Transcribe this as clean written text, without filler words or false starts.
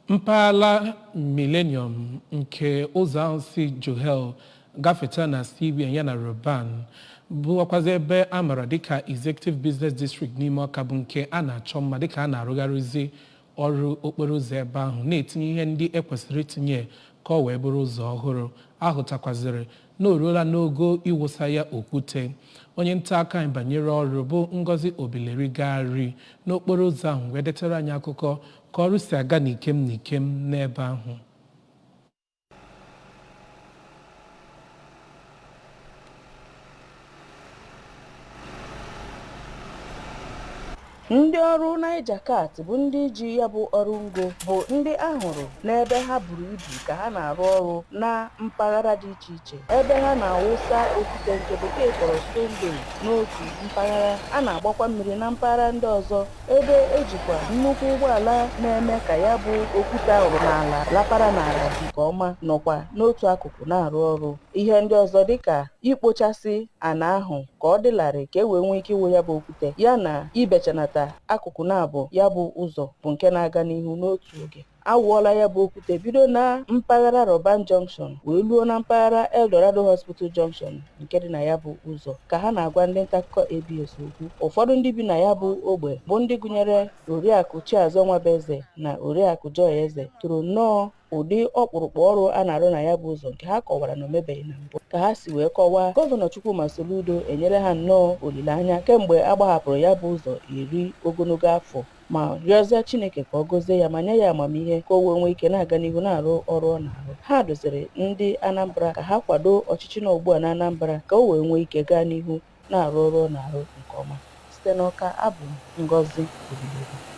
Mpaghara Millennium nke ụzọ ahụ si Juhel gafeta na CBN yana Roban bụkwazi ebe a mara dịka Executive Business District n'ime Ọka bụ nke a na-achọ mma dịka a na-arụgharịzi ọrụ okporo ụzọ ebe ahụ na-etinye ihe ndị e kwesịrị itinye ka ọ wee bụrụ ụzọ ọhụrụ. Ahụtakwazịrị na o ruola n'ogo ịwụsa ya okwute. Onye nta akụkọ anyị banyere ọrụ bụ Ngozi Obileri gagharị n'okporo ụzọ ahụ wee detara anyị akụkọ ka ọrụ si aga n'ikem n'ikem n'ebe ahụ. Ndị ọrụ Nigercat bụ ndị ji ya bụ ọrụ ngo bụ ndị a hụrụ n'ebe ha buru ibu ka ha na-arụ ọrụ na mpaghara dị iche iche ebe ha na-awụsa okwute nke bekee kpọrọ stone base n'otu mpaghara a na-agbakwa mmiri na mpaghara ndị ọzọ ebe ejikwa nnukwu ụgbọala na-eme ka ya bụ okwute ahụrụ n'ala lapara n'ala nke ọma nọkwa n'otu akụkụ na-arụ ọrụ. Ihe ndị ọzọ dịka ikpochasị ana ahụ ka ọ dị larịị ka e wee nwee ike ịwụ ya bụ okwute ya na ibechanata akụkụ na-abụ ya bụ ụzọ bụ nke na-aga n'ihu n'otu oge. Awụọla ya bụ okwute bido na mpaghara Roban Junction wee luo na mpaghara Eldorado Hospital Junction nke dị na ya bụ ụzọ. Ka ha na-agwa ndị nta akụkọ ABS okwu, ụfọdụ ndị bi na ya bụ ogbe bụ ndị gụnyere Oriakụ Chiazọ Nwabeze na Oriakụ Joy Eze toro nnọọ ụdị ọkpụrụkpụ ọrụ a na-arụ na ya bụ ụzọ nke ha kọwara na o mebeghị na mbụ. Ka ha si wee kọwaa, Gọvanọ Chukwuma Soludo enyere ha nnọọ olileanya kemgbe a gbahapụrụ ya bụ ụzọ eri ogologo afọ, ma rịọzie Chineke ka ọ gọzie ya ma nye ya amamihe ka o wee nwee ike na-aga n'ihu na-arụ ọrụ ọ na-arụ. Ha dụziri ndị Anambra ka ha kwado ọchịchị nọ ugbu a na Anambra ka o wee nwee ike gaa n'ihu na-arụ ọrụ ọ na-arụ nke ọma. Site n'Awka, abụ m Ngozi Obileri.